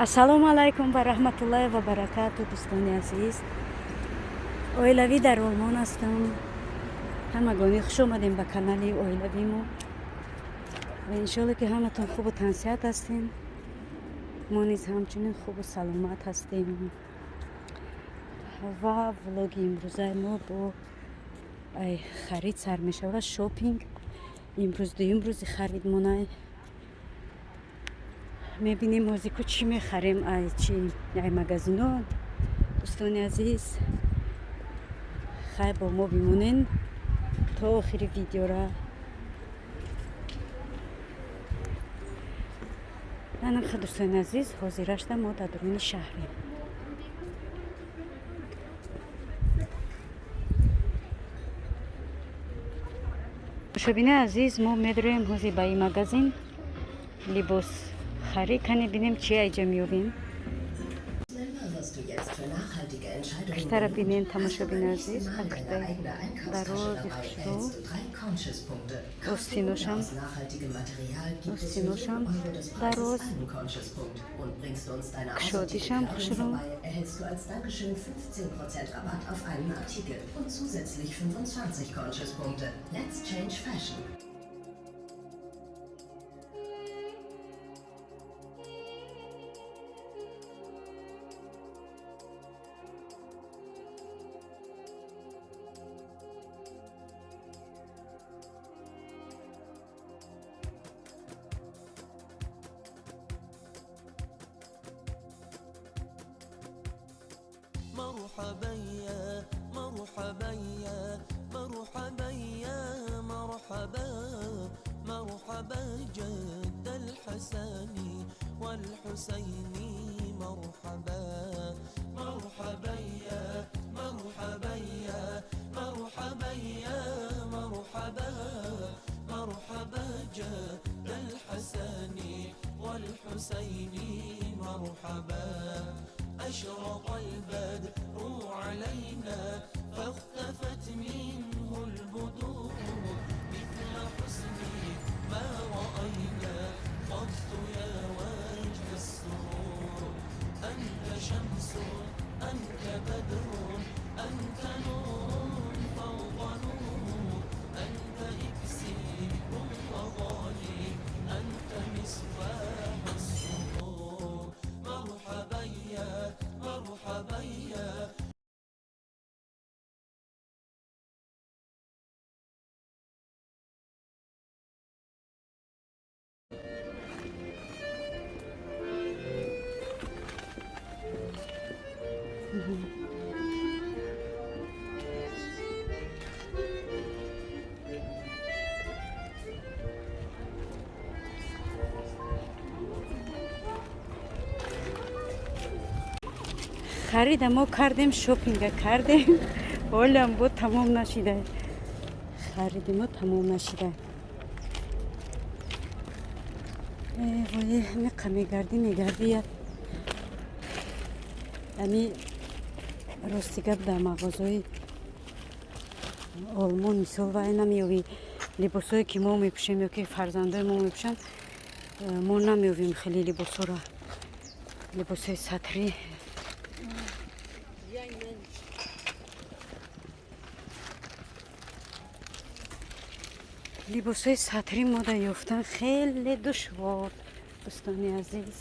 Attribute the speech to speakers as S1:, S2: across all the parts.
S1: Ассалому алайкум ва раҳматуллоҳи ва баракату, дӯстони азиз. Оилавӣ дар Олмон ҳастам. Ҳамагонӣ хуш омадем ба канали оилавимо ва иншоалло, ки ҳаматон хубу тансиҳат ҳастем. Мо низ ҳамчунин хубу саломат ҳастем. Ва влоги имрӯзаи мо бо ай харид сар мешавад, шопинг. Имрӯз дуюм рӯзи харидмонай. Мебинем ҳозир ку чӣ мехарем, ай чи, ай магазино. Дӯстони азиз, хай, бо мо бимонен то охири видеора. Анаха, дӯстони азиз, ҳозирашда мо дар дуруни шаҳрем. Тамошобинои азиз, мо медроем ҳозир ба ин магазин либос харид кане, бинем, чи айҷа меёбем. Киртара бинен, тамошобини азиз, акртаи дарози хушрӯ, остиношам дароз, кушодишам хушрӯ.
S2: Erhältst du als Dankeschön 15% Rabatt auf einen Artikel und zusätzlich 25 Conscious-Punkte. Let's change fashion.
S3: مرحبا يا مرحبا يا مرحبا يا مرحبا، مرحبا جد الحسن والحسين، مرحبا، مرحبا يا مرحبا يا مرحبا يا مرحبا، مرحبا جد الحسن والحسين، مرحبا. أشرق البدر علينا فاختفت منه البدور، مثل حسنه ما رأينا قط يا وجه السرور. أنت شمس، أنت بدر، أنت نور فوق نور، أنت إكسير وغالي، أنت مصباح الصدور. مرحبا يا مرحبا يا
S1: Харида мо кардем, шопинга кардем, ҳолам бо тамом нашида. Хариди мо тамом нашида. Вое, меқа мегардӣ, мегардӣ, як ами рости гап, дар мағозаи Олмон, мисол, вай намеёвӣ. Либосое ки мо мепӯшем ё ки фарзандои мо мепӯшанд, мо намеёвем хеле либосҳоро, либосҳои сатрӣ.
S4: Wie ein Mensch.
S1: Либосҳои сатрӣ мода ёфтан хеле душвор, дӯстони азиз.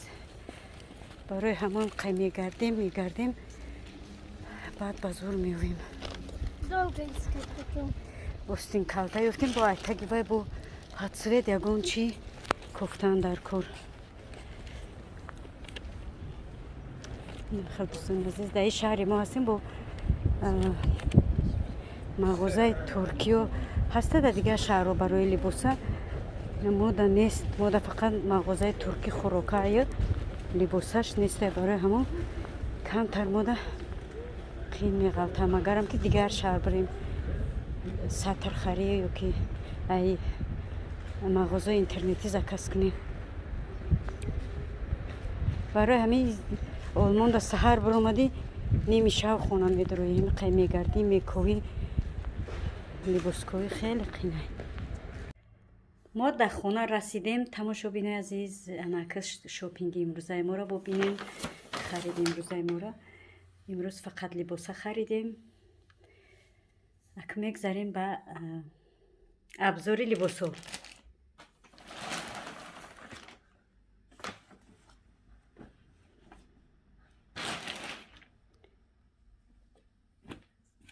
S1: Барои ҳамон қай мегардем, мегардем, баъд ба зур меоем.
S5: Долго искать потом.
S1: Остин калта ёфтем, бо айтаги вай бо под цвет ягон чӣ кофтан дар кор. Хел, дӯстони азиз, дар ин шаҳри мо ҳастем, бо мағозаи Туркиё ҳаста. Дар дигар шаҳрҳо барои либоса мода нест. Мода фақат мағозаи туркӣ хӯрокааю либосаш неста. Барои ҳамон камтар мода қин меғалтам. Агарам ки дигар шаҳр барем, сатрхарӣ ё ки ай мағозаи интернетӣ заказ кунем. Барои ҳамин Олмонда саҳар биромадӣ, ними шаб хона медароӣ. Қай мегардӣ, мековӣ. Либосковӣ хеле қинай. Мо дар хона расидем, тамошобинои азиз. Анака шопинги имрӯзаи моро бубинем, хариди имрӯзаи моро. Имрӯз фақат либоса харидем. Ак мегзарем ба абзори либосҳо.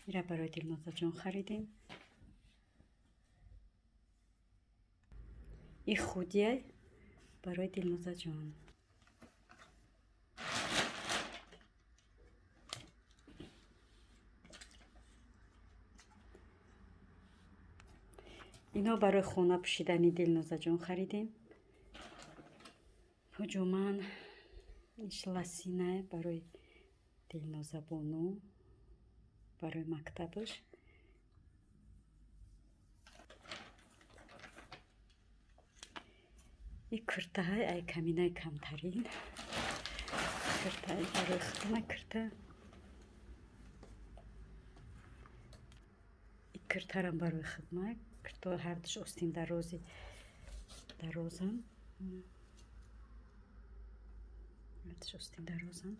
S1: Ира барои Дилнозаҷон харидем. И худия барои Дилнозаҷон. Ино барои хона пӯшидани Дилнозаҷон харидем. Ҳуҷуман иш ласина барои Дилнозабону, барои мактабаш. И куртаҳай ай каминаи камтарин. Куртаи барои худма курта. И куртарам барои худма. Курто ҳардуш остин дарози дарозам. Ҳардуш остин дарозам.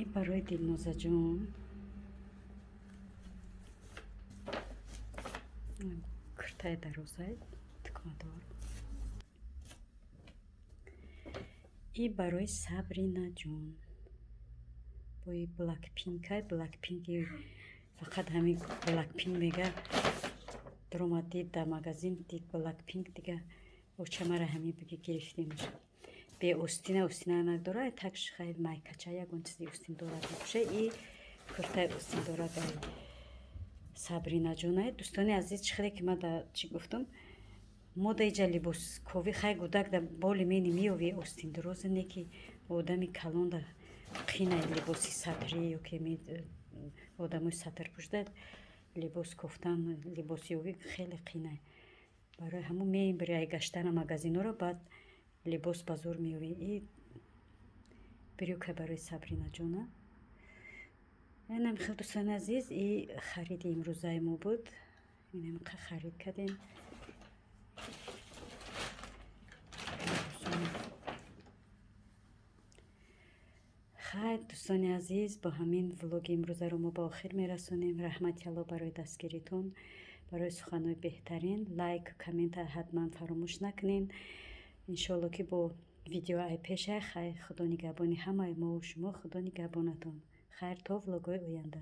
S1: И барои Дилнозаҷон. Куртаи дарозай тукмадор. И барои Сабринаҷон. Бои Блакпинкай, Блакпинки фақат ҳамин Блакпинк мега. Даромад дид дар магазин, дид Блакпинк, дига очамара ҳамин биги гирифтем. Бе остина, остина намак дора, такш хай майкача ягон чизи остин дорад мепӯша. И куртаи остин дорад ай Сабринаҷонай. Дӯстони азиз, чӣ хеле ки ман да чӣ гуфтам, мо да иҷа либосковӣ хай гудак да боли мени меёви остин дороза, не ки одами калон да қинай либоси сатрӣ ё ки одамои сатр пӯшида либос кофтан, либос ёвӣ хеле қинай. Барои ҳамун меем бири ай гаштана магазинҳоро, баъд либос ба зур меёвӣ. И брюка барои Сабринаҷона. Инам хел, дӯстони азиз, и хариди имрӯзаи мо буд. Инам қа харид кардем. Хайр, дӯстони азиз, бо ҳамин влоги имрӯзаро мо ба охир мерасонем. Раҳмати Алло барои дастгиритон, барои суханҳои беҳтарин. Лайк, коммента ҳатман фаромӯш накунед. Иншоалло ки бо видео ай пеша. Хайр, Худо нигаҳбони ҳамаи мову шумо, Худо нигаҳбонатон. Хайр, то влогҳои оянда.